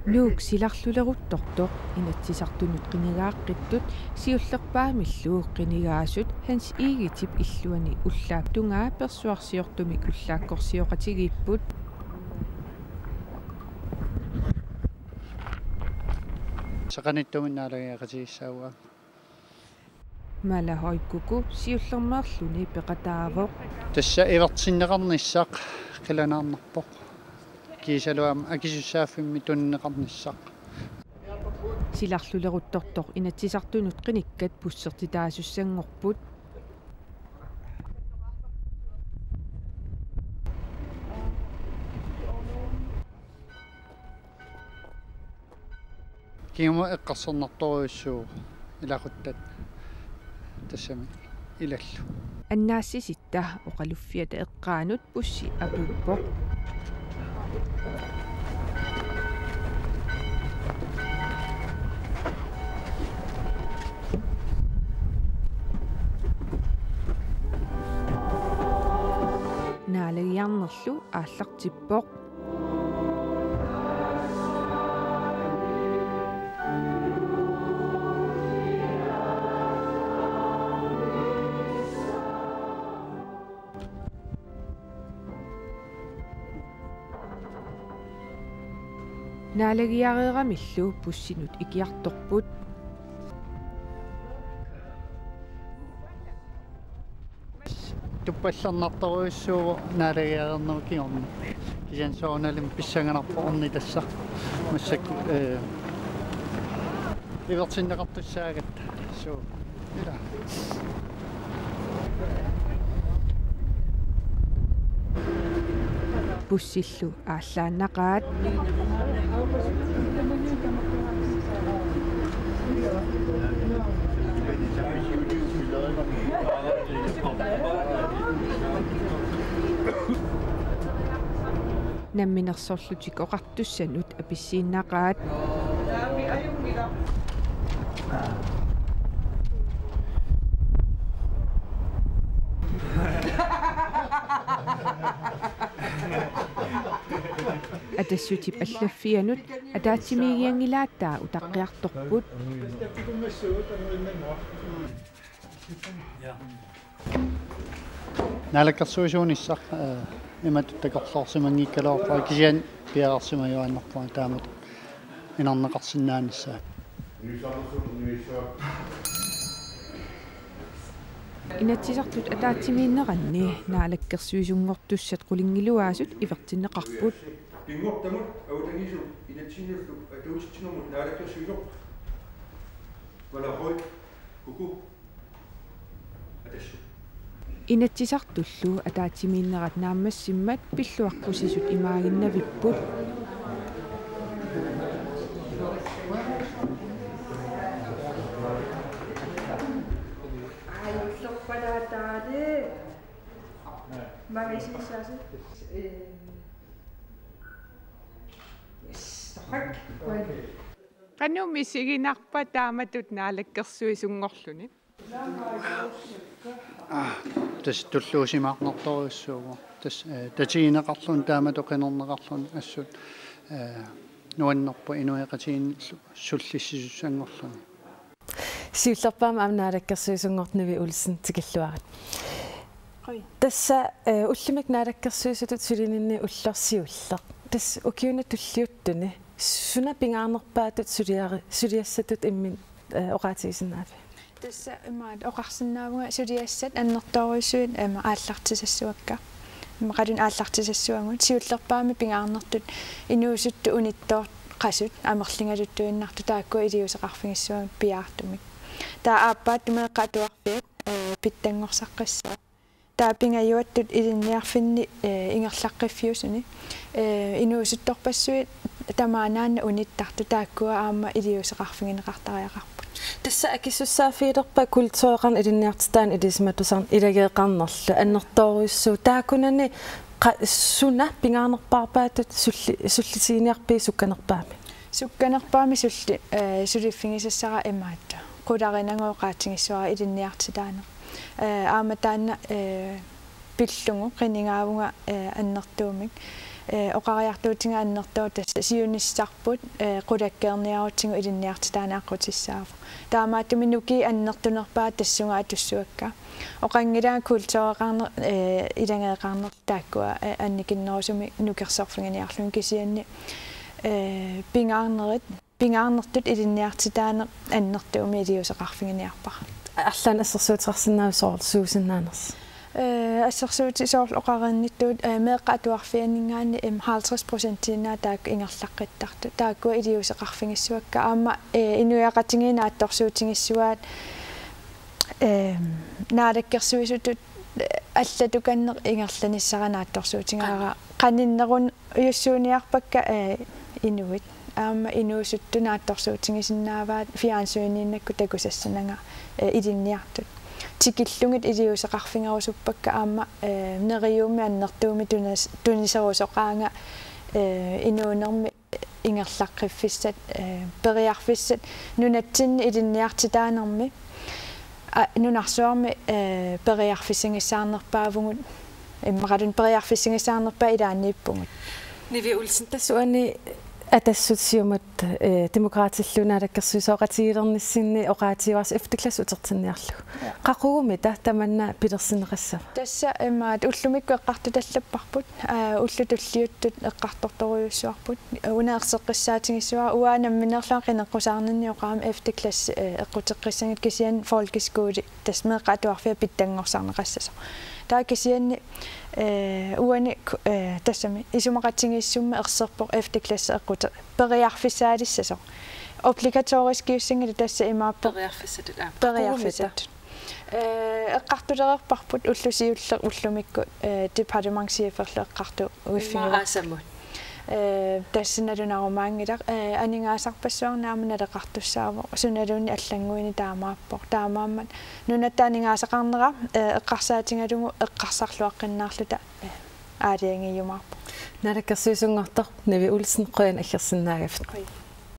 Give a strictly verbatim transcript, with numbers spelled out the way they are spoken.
Nuuk silarluleruttortoq Inatsisartunut qinigaaqittut siullerpaamillu qinigaasut Hans Egedep illuani ullaap tungaa persuarsiortumik ullaakkorsioqatigiipput. Saqanittumik naalagiaqatigissaavaa. Mala Høy Kuku siullermeerluni peqataavoq. Tassa ivertinneqarnissaq qilanaarnarpoq. Kiisalu aamma akisussaaffimmi tunineqarnissaq. Silarluleruttortoq Inatsisartunut qinikkat bussertitaasussanngorput. Kingumut eqqarsarnartorujussuuvoq ilaquttat tassami ilallu. Annaassisitta oqaluffiata eqqaanut bussi apuuppoq. Naalagiarnerlu aallartippoq. Naalagiareeramillu bussinut ikiartorput. Tuppallernartorujussuuvoq naalagiareernerup kingorna. Kisianni soorunalimi pissanganarpoq ornitassaq. Massakkut, eh, ivertinneqartussaagatta. Suu. Ila. Bussillu aallaannaqaat. Namminersorlutik oqartussanut apissiinnaqaat. Atassutip allaffianut ataatsimiigianngilaat taava utaqqiartorput. Naalakkersuisuunissaq, eh, imatut takorloorsimanngikkaluarpara kisianni piareersimajuaannarpunga taamatut inernaqarsinnaanissaa. Inatsisartut ataatsimiinneranni naalakkersuisunngortussat qulingiluaasut ivertinneqarput. Pinngortamut avatangiisinut inatsisinnullu atuutitsinermut naalakkersuisoq Mala Høy Kuku Atassut. Inatsisartullu ataatsimiinnerat naammassimmat pilluaqqusisut imaaginnavipput. Aajuullerpalaataali. Maanga isigissaasi. Ee. Yes, torrak. Qanoq misiginarpa taamatut naalakkersuisunngorluni? Aa, tassa tulluusimaarnartorujussuuvoq. Tassa, eh, tatigineqarluni taamatut qinerneqarluni assut, eh, nuannerpoq inuiaqatigiinnillu sullissisussanngorluni. Siullerpaamik aamma naalakkersuisunngortoq Nivi Olsen tikilluarit. Qoi. Tassa, eh, ullumikkut naalakkersuisutut sulininni ulloq siulleq. Tassa ukiuni tulliuttuni suna pingaarnerpaatut suliari-, suliassatut imminut, eh, oqaatigisinnaaviuk? Tassa imaat oqarsinnaavunga suliassat annertoorujussuit ima aallartisassavakka. Immaqaluunniit aallartisassavagut siullerpaamik pingaarnertut inuusuttut unittoortut qasut amerligaluttuinnartut taakkua iliuuseqarfigissavagut piaartumik. Taava aappaattut meeqqat atuarfiat, eh, pitsanngorsarpassuit. Taava pingajuattut ilinniarfinni, eh, ingerlaqqiffiusuni, eh, inuusuttorpassuit tamaanaanna unittartut taakkua aamma iliuuseqarfigineqartariaqarput. Tassa akisussaaffigilerpat kultureqarneq ilinniartitaaneq ilisimatusarneq ilageeqarnerlu annertoorujussuuvoq taakkunani qa-, suna pingaarnerpaarpaatut sulli-, sullisiginiarpigit sukkanerpaamik? Sukkanerpaamik sulli-, eh, suliffigisassara imaattoq. Qularinagooq oqaatigissavara ilinniartitaaneq. Eh, aamma taanna, eh, pillugu qinigaavunga, eh, annertuumik. Ee, oqariartuutiga annertooq tassa siunissarput, ee, qulakkeerniarutsigu ilinniartitaaneq aqqutissaavoq. Taamaattumik nukiit annertunerpaat tassunga atussavakka. Oqanngilanga kultureqarneq, ee, ilageeqarneq taakkua, ee, annikinnerusumik nukersorfiginiarlugit kisianni, ee, pingaarnerit, pingaarnertut ilinniartitaaneq annertuumik iliuuseqarfiginiarpara. Arlaannik assersuuteqarsinnaaviuk soorlu suusinnaanersoq? Ee, assersuutit soorlu oqareernittut, ee, meeqqat atuarfianninngaanniit, em, halvtreds procentiinnaat taakku ingerlaqqittartut. Taakkua iliuuseqarfigissavakka aamma, ee, inuiaqatigiit naatsorsuutigissuaat, em, naalakkersuisutut, ee, allatukanneq ingerlanissara naatsorsuutigaara. Qaninnerujussuuniarpakka, ee, inuit. Aamma inuusuttut naatsorsuutigisinnaavaat fjernsyniinnakkut takusassananga, ee, ilinniartut. Tikillugit iliuuseqarfigerusuppakka aamma, ee, neriuummi annertuumik tunis-, tuniserusoqaanga, ee, inuunermi ingerlaqqiffissat, ee, periarfissat nunatsinni ilinniartitaanermi, aa, nunarsuarmi, ee, periarfissagissaarnerpaavugut, immaqaluunniit periarfissagissaarnerpaat ilaanniippugut. Nivi Olsen, tassa uani Atassut, Siumut, ee, Demokraatillu naalakkersuisooqatigiilernissinni oqaatigivarsi F-klassi utertinniarlugu. Ja. Qaqugumita tamanna pilersinneqassava? Tassa imaattoq ullumikkut eqqartutallapparput, aa, ullut tulliuttut eqqartortorujussuarput. Una erseqqissaatigissavara, uanga nammineerlunga qineqqusaarninni oqarama F-klassi, ee, eqquteqqissagiga kisianni folkeskole tassa meeqqat atuarfiat pitsanngorsarneqassasoq. Taava kisianni, ee, uani ku-, ee, tassami isumaqatigiissummi erserpoq F-klassi eqqute-, periarfissaalissasoq. Obligatoriskiussanngilaq, tassa imaappoq. Periarfissatut, aa. Periarfissatut. Ee, eqqartulereerparput ulloq siulleq ullumikkut, ee, departementscheferlu eqqartu-, uiffigiva. Immaqa aasamut. Ee, tassa nalunarumaanngilaq, ee, aningaasarpassuarnik aamma naleqartussaavoq, sunaluunniit allannguini taamaappoq. Taamaammat nunatta aningaasaqarnera, ee, eqqarsaatigalugu eqqarsarluaqqinnaarluta, ee, aalajangiumaarpoq. Naalakkersuisunngortoq Nivi Olsen, qujanaq aggersinnaagavit. Qujan.